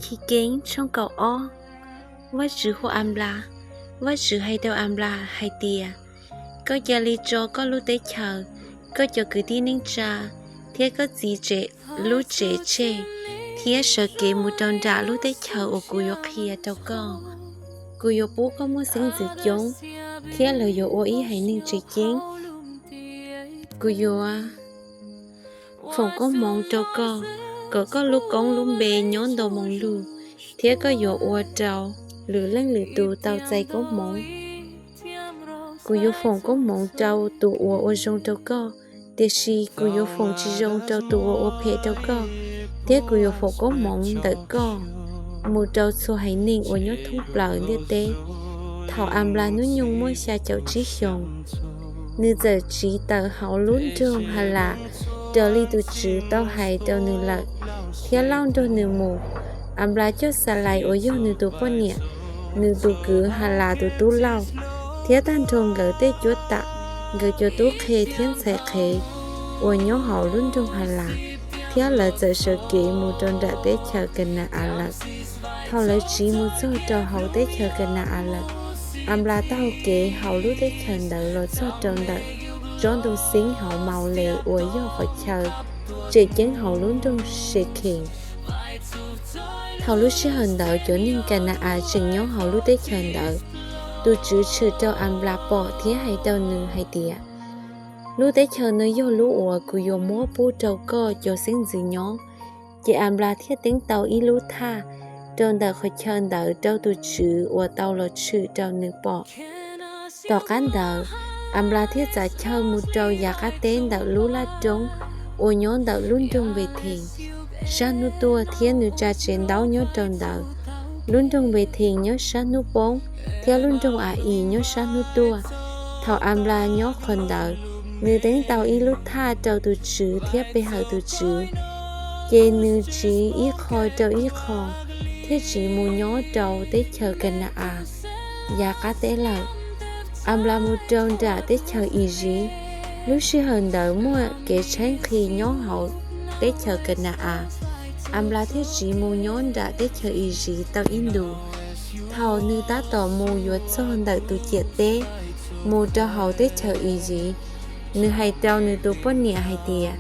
Chiv Keeb tshooj kaum ob. Vajtswv hu Anplas. Vajtswv hais rau Anplas hais tias, Koj cia li tso koj lub teb chaws, koj cov kwv tij neej tsa, thiab koj txiv lub tsev tseg, thiab sawv kev mus rau nram lub teb chaws uas kuv yuav qhia rau koj. Kuv yuav pub koj muaj xeeb ntxwv coob, thiab lawv yuav ua ib haiv neeg tseem ceeb. Kuv yuav foom koob hmoov rau koj, kom koj lub koob lub npe nyob ntau moo lug, thiab koj yuav ua rau lwm leej lwm tus tau txais koob hmoov. Kuv yuav foom koob hmoov rau tus uas ua zoo rau koj, tiam sis kuv yuav foom tsis zoo rau tus uas ua phem rau koj, thiab kuv yuav foom koob hmoov ntawm koj mus rau txhua haiv neeg uas nyob thoob plaws ntiaj teb. Thaum Anplas hnub nyoog muaj xya caum tsib xyoos, nws txawm tsiv tawm hauv lub nroog Halas, raws li tus Tswv tau hais rau nws lawm, thiab Lauj nrog nws mus. Anplas coj Xalais uas yog nws tus poj niam, nws tus kwv Halas tus tub Lauj, thiab tag nrho nkawd tej cuab tam, nkawd cov tub qhe thiab ntxhais qhev uas nyob hauv lub nroog Halas, thiab lawv txawm sawv kev mus rau nram teb chaws Ka na-as lawm. Thaum lawv tsiv mus txog rau hauv teb chaws Ka na-as lawm, Anplas taug kev hauv lub teb chaws ntawd los txog rau ntawm tsob ntoo xeeb hauv Maules uas yog qhov chaw tseem ceeb hauv lub nroog Sekhees. Thaum lub sij hawm ntawd cov neeg Ka na-as tseem nyob hauv lub teb chaws ntawd. Tus Tswv tshwm rau Anplas pom thiab hais rau nws hais tias, Lub teb chaws no yog lub uas kuv yuav muab pub rau koj cov xeeb ntxwv nyob. Ces Anplas thiaj teeb tau ib lub thaj rau ntawm qhov chaw ntawd rau tus Tswv uas tau los tshwm rau nws pom. Tom qab ntawd, Anplas thiaj txav chaw mus rau yav qab teb ntawm lub laj roob uas nyob ntawm lub nroog Npethes sab hnub tuaj, thiab nws tsa tsev ntaub nyob rau ntawd. Lub nroog Npethes nyob sab hnub poob, thiab lub nroog A-is nyob sab hnub tuaj. Thaum Anplas nyob qhov ntawd, nws teeb tau ib lub thaj rau tus Tswv thiab pe hawm tus Tswv. Ces nws tsiv ib qho rau ib qho, thiaj tsiv mus nyob rau teb chaws Ka na-as yav qab teb lawm. Anplas mus rau nram teb chaws Iziv. Lub sij hawm ntawd muaj kev tshaib nqhis nyob hauv teb chaws Ka na-as, Anplas thiaj tsiv mus nyob nram teb chaws Iziv tau ib ntus. Thaum nws tab tom mus yuav txog ntawm tus ciam teb mus rau hauv teb chaws Iziv, nws hais rau nws tus poj niam hais tias,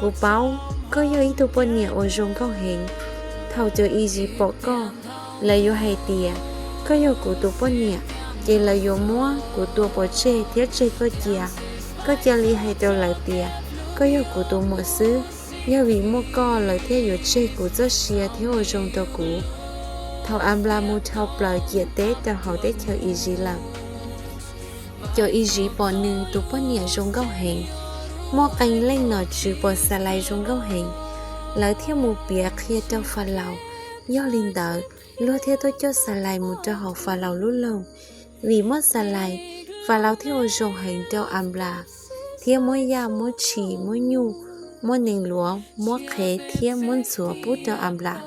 Kuv paub koj yog ib tug poj niam uas zoo nkauj heev. Thaum cov Iziv pom koj, lawv yuav hais tias, Koj yog kuv tus poj niam, ces lawv yuav muab kuv tua pov tseg thiab tseg koj cia. Koj cia li hais rau lawv tias, Koj yog kuv tus muam xwb. Yog vim muaj koj, lawv thiaj yuav tseg kuv txoj sia thiab ua zoo rau kuv. Thaum Anplas mus dhau plaws ciam teb rau hauv teb chaws Iziv lawm, cov Iziv pom nws tus poj niam zoo nkauj heev, muaj qee leej nom tswv pom Xalais zoo nkauj heev, lawv thiaj mus piav qhia rau Falaus. Yog li ntawd, luag thiaj tuaj coj Xalais mus rau hauv Falaus lub loog. Vim muaj Xalais, Falaus thiaj ua zoo heev rau Anplas, thiab muab yaj, muab tshis, muab nyuj, muab nees luav, muab qhev thiab muab ntxhuav pub rau Anplas.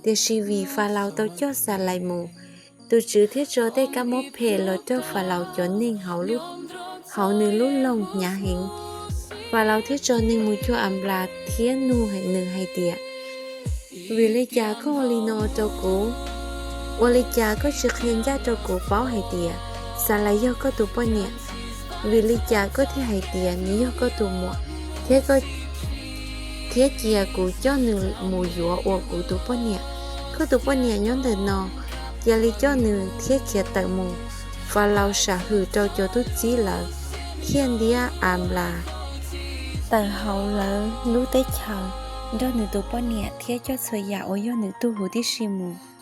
Tiam sis vim Falaus tau coj Xalais mus, tus Tswv thiaj tso tej kab mob phem los raug Falaus cov neeg hauv nws lub loog hnyav heev. Falaus thiaj tso neeg mus cuag Anplas thiab nug nws hais tias, Vim li cas koj ua li no rau kuv? Ua li cas koj tsis qhia ncaj rau kuv paub hais tias Xalais yog koj tus poj niam? Vim li cas koj thiaj hais tias nws yog koj tus muam, thiab cia kuv coj nws mus yuav ua kuv tus poj niam? Koj tus poj niam nyob ntawm no, cia li coj nws thiab khiav tawm mus. Falaus sam hwm rau cov tub txib lawv, thiaj ntiab Anplas tawm hauv lawv lub teb chaws, nrog nws tus poj niam thiab coj txhua yam uas yog nws tug huv tib si mus.